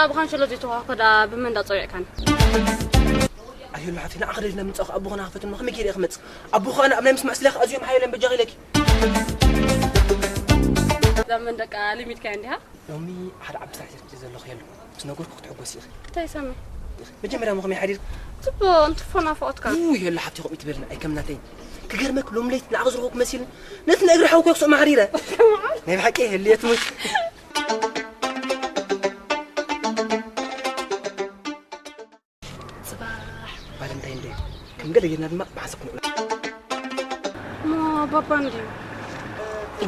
ኣብ ካንሸሎ ዘይተዋህኮ ዳ ብመን ዳ ጸዊዕካን? ኣየሉ ሓፍቲ ንዓኺ ደሊና ምጻእኹ ኣቦኻ ናኽፈትማ ከመይ ገይረ ክመጽእ? ኣቦኻ ናብ ናይ ምስማዕ ስለ ኣዝዮም ሓየሎም በጃኺ ኢለኪ። እዛ መን ደቃ ሊሚትካ እንዲሃ? ሎሚ ሓደ ዓቢ ስራሕ ሰርቼ ዘለኹ የሉ። ምስ ነገርኩ ክትሕጎስ ኢኺ። እንታይ ሰሚ? መጀመርያ ሞ ከመይ ሓዲር? ጽቡቕ፣ እንትፎ ናፍቖትካ። ኡ፣ የሉ ሓፍቲ ከምኡ ትበልና፣ ኣይከምናተይ። ክገርመክ ሎም ለይቲ ንዓኺ ዝረኸብኩ መሲልኒ። ነቲ ንእግሪ ሓውኮ ክስኦ ማሕሪረ። ናይ ብሓቂ የሉ የትሙት። ጽባሕ ቫለንታይን ደይ። ከም ገለ ጌርና ድማ ብሓንሳብ ክንውዕሎ። እሞ ባባ እንድዩ? ኡ፣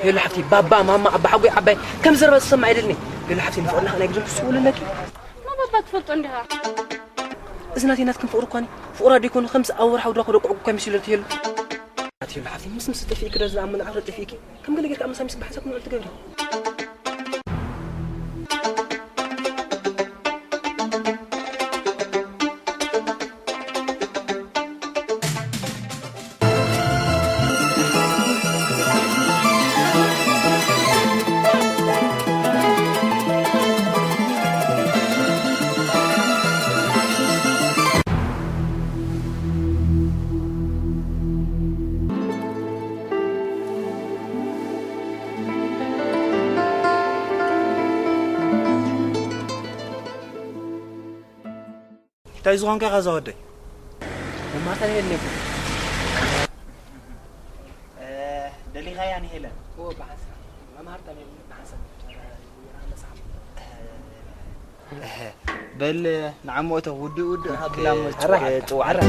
ሄሉ ሓፍቲ፣ ባባ፣ ማማ፣ ኣባ ሓጎይ፣ ዓባይ፣ ከም ዘረባ ዝሰማዕ ኣይደልን። ሄሉ ሓፍቲ፣ ንፍቕርና ከኣ ናይ ግድን ክስውል ኣለኪ። እሞ ባባ ትፈልጦ እንዲኻ? እዚ ናተይ ናትክን ፍቕሪ እኳ ፍቕራ ደይኮኑ፣ ከምዚ ኣብ ወርሓዊ ድራኹ ደቁ ዕጉ እኳ ይመስለቲ ሄሉ። ኣቲ ሄሉ ሓፍቲ፣ ምስ ምስ ጠፊእኪ ዶ ዝኣምኑ ዓቕሊ ጠፊእኪ? ከም ገለ ጌርካ ኣብ ምሳሚስ ብሓንሳብ ክንውዕል ትገብሪ። እንታይ ዝኾንካ ኢኻ እዛ ወደይ? መማርታ ነይር ነበር። እ፣ ደሊኻያ ንሄለን? እዎ፣ ብሓንሳብ። መማርታ ነይር ብሓንሳብ። መጽሓፍ። በል ንዓሞ እቶ ውድእ ውድእ ካብ ኦኬ፣ ቢላሞ ኣራይ፣ ጽዋዕ። ኣራይ።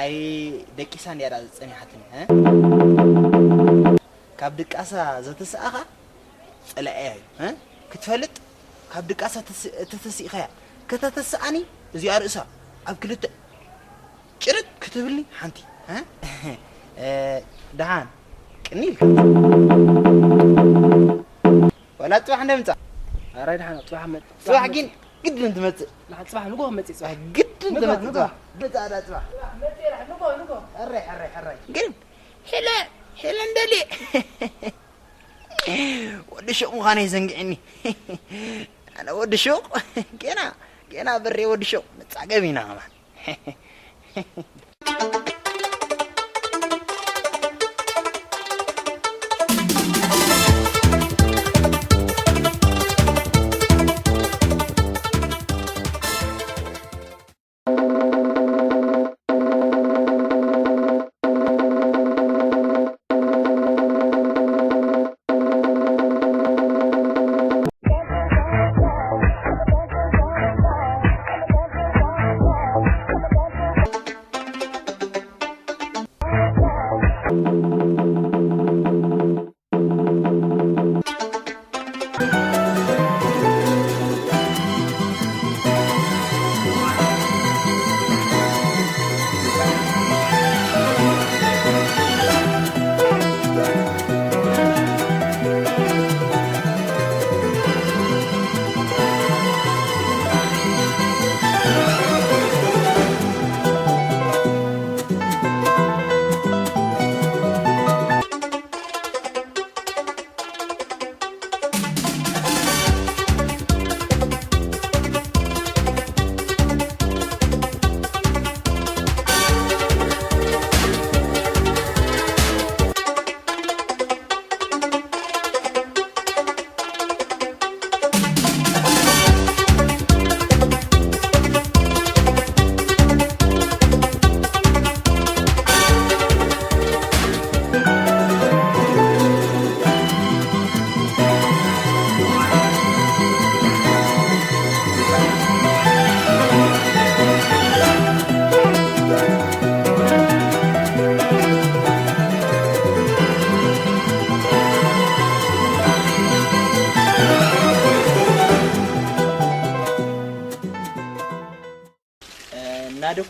ኣይ ደቂሳ እንድያ ደኣ ጸኒሓትኒ፣ እ? ካብ ድቃሳ ዘተስኣኻ ጸላኢያ እዩ፣ እ? ክትፈልጥ ካብ ድቃሳ ተስ-፣ ተተሲእኻያ ከተተስኣኒ እዚኣ ርእሳ ኣብ ክልተ ጭርጥ ክትብልኒ ሓንቲ፣ እ? እ፣ ደሓን ቅኒ ኢልካ። ወላ ጽባሕ እንደ ምጻእ። ኣራይ ደሓን ጽባሕ መ-፣ ጽባሕ ግን ግድን ትመጽእ። ደሓን ጽባሕ ንጎ መጽእ ጽባሕ። ግድን ንጎ፣ ትመጽእ ንጎ። ጽባሕ። ብጻዕዳ ጽባሕ። መጽእ ደሓን ንጎ፣ ንጎ። ሕራይ፣ ሕራይ፣ ሕራይ። ግን ሄለ፣ ሄለ እንደልየ። ወዲ ሹቕ ምዃነይ ዘንጊዕኒ። ኣነ ወዲ ሹቕ፣ ገና፣ ገና በሬ ወዲ ሹቕ ንጻገም ኢና ከማን።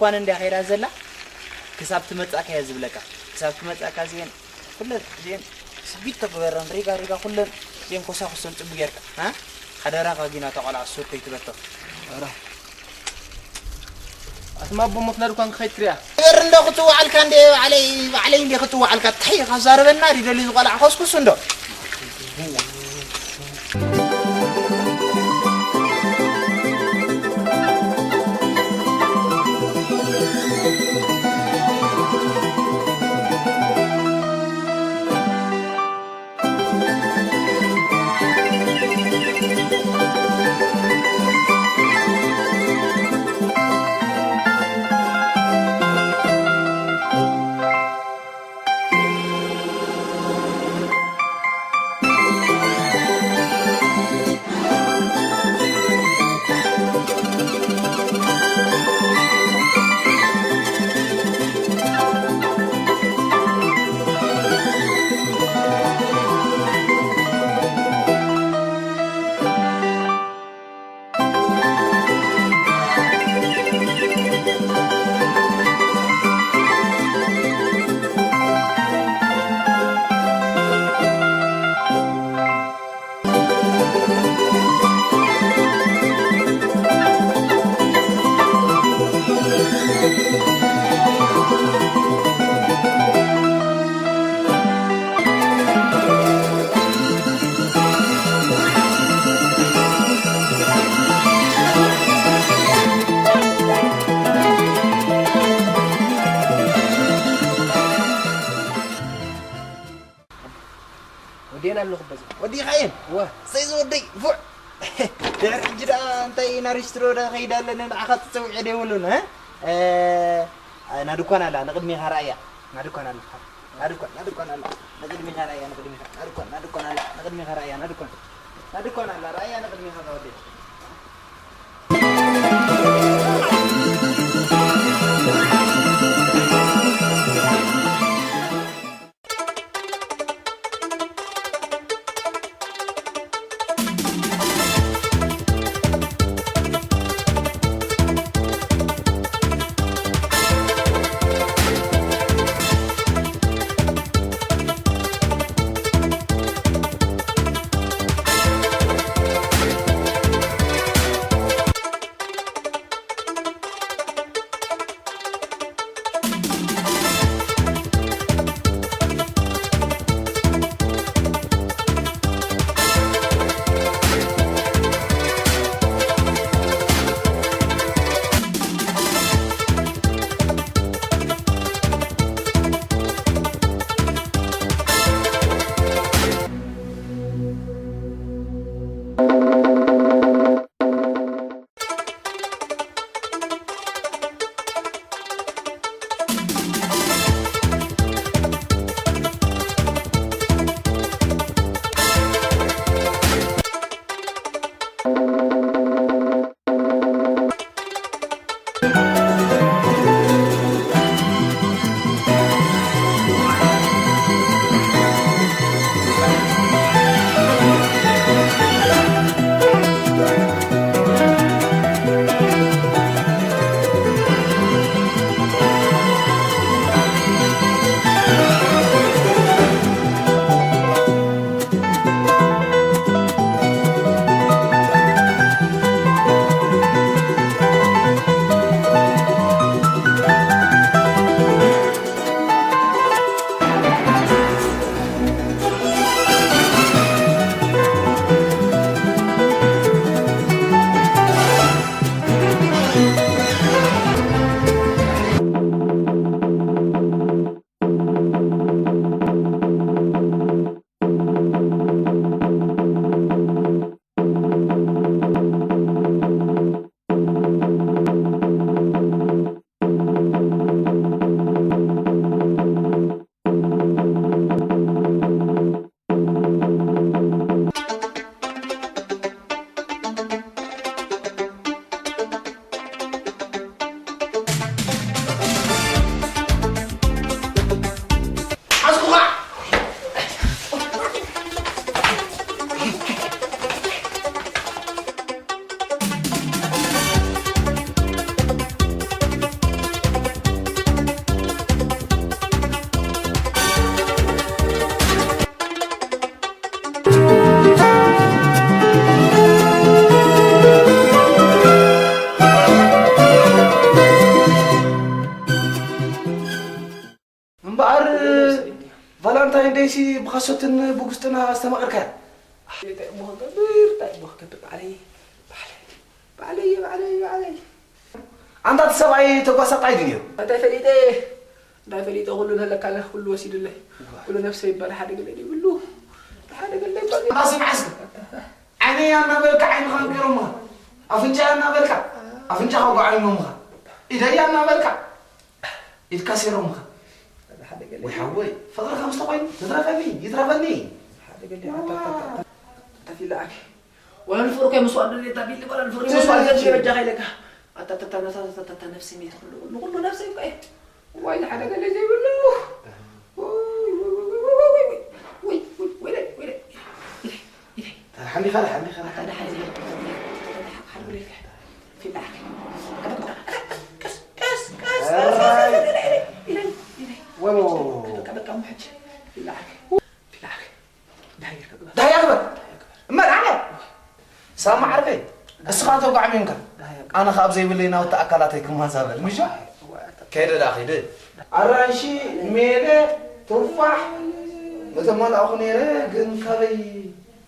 እኳን እንዲያ ከይዳ ዘላ ክሳብ ትመጻእካ እየ ዝብለካ። ክሳብ ትመጻእካ እዚኤን ኩለን እዚኤን ስቢት ተግበረን ሪጋ ሪጋ ኩለን እዚኤን ኮሳኩሰን ጽቡ ጌርካ እ ሓደራኻ ጊና ተቆልዓ ሱር ከይትበቶ። ኣትማ ኣቦ ሞትና ድኳን ክኸይድ ክሪኣ። እበር እንዶ ክትዋዓልካ እንደ ባዕለይ ባዕለይ እንደ ክትዋዓልካ እንታይ ኢኻ ዛረበና ዲደሊ ዝቆልዓ ኮስኩስ እንዶ። ወዲኤን ኣለኹ በዚ። ወዲኻ እየን? እወ። ሰይ ዝወደይ፣ ፉዕ። ድሕሪ ሕጂ ደኣ እንታይ ኢና ሪስትሮ ደኣ ከይድ ኣለና ንዓኻ ትጸውዕ ዶ የብሉን፣ እ? እ፣ ናድኳን ኣላ፣ ንቕድሚኻ ርኣያ። ናድኳን ኣላ። ናድኳን፣ ናድኳን ኣላ። ንቕድሚኻ ርኣያ፣ ንቕድሚኻ። ናድኳን፣ ናድኳን ኣላ። ንቕድሚኻ ርኣያ፣ ናድኳን። ናድኳን ኣላ፣ ርኣያ ንቕድሚኻ እዛ ወደይ። ደይሲ ብኸሶትን ብጉስጥና ዝተመቐርካያ? እንታይ እሞ ክገብር፣ እንታይ እሞ ክገብር፣ ባዕለይ፣ ባዕለይ፣ ባዕለይ፣ ባዕለይ፣ ባዕለይ። ኣንታ እቲ ሰብኣይ ተጓሳጣይ ድዩ ነይሩ? እንታይ ፈሊጠ፣ እንታይ ፈሊጠ፣ ኩሉ ነለካ፣ ኩሉ ወሲዱለይ። ኩሉ ነፍሰ ይባል፣ ሓደ ገለ ይብሉ፣ ሓደ ገለ ይባል። ኣንታ ስምዓ እስከ። ዓይነያ እናበልካ ዓይንኻ ኣንቂሮምኻ። ኣፍንጫያ እናበልካ ኣፍንጫኻ ጓዓይኖምኻ። ኢደያ እናበልካ ኢድካ ሴሮምኻ። ሓደ ገለ ወይ ሓወይ፣ ፍቕሪ ከምዚ ተኾይኑ፣ ትትረፈኒ፣ ይትረፈኒ። ሓደ ገለ ዋው። ኣታ፣ ኣታ፣ ኣታ፣ ኣታ ፊላኣክ። ወላ ንፍቕሪ ከይ ምስዋእ ደልየ፣ ኣታ ፊሊ፣ ወላ ንፍቕሪ ምስዋእ ደልየ፣ በጃኻ ኢለካ። ኣታ፣ ኣታ፣ ኣታ፣ ነፍሲ ሜት ኩሉ፣ ኩሉ፣ ኩሉ ነፍሲ እኮ እየ። ዋይ፣ ሓደ ገለ ዘይብሉ። ወይ፣ ወይ፣ ወይ፣ ወይ፣ ወይ፣ ወይ፣ ወይ፣ ወይ፣ ወይ፣ ወይ፣ ወይ፣ ወይ፣ ወይ፣ ወይ፣ ወይ፣ ወይ። ሓሊኻ፣ ሓሊኻ። ኣታ፣ ሓደ ሓሊኻ። ሓደ ሓሊኻ። ፊላኣክ። ቀስ፣ ቀስ፣ ቀስ፣ ቀስ፣ ቀስ፣ ቀስ፣ ኢለይ፣ ኢለይ፣ ኢለይ። ወ፣ ወ፣ ወ፣ ወ። በቃ፣ በቃ፣ እሞ ሕጂ ፊላኣክ። ፊላኣክ። ዳሃይ ግበር። ዳሃይ ግበር። እመ፣ ዳሃይ። ሳማ ዓርከይ፣ እስኻ ተጓዕሚምካ። ኣነ ካብ ዘይብለይ ናውቲ ኣካላተይ ክመዛበል፣ ምሽ? ከይደ ደኣ፣ ከይደ። ኣራንሺ፣ ሜለ፣ ቱፋሕ፣ ምተመላእኹ ነይረ፣ ግን ካበይ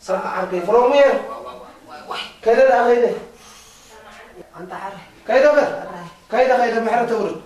ሳማ ዓርከይ፣ ፍሮም ዌር? ከይደ ደኣ፣ ከይደ። ኣንታ ዓረ። ከይደ በል። ከይደ፣ ከይደ፣ ምሕረት ተውርድ።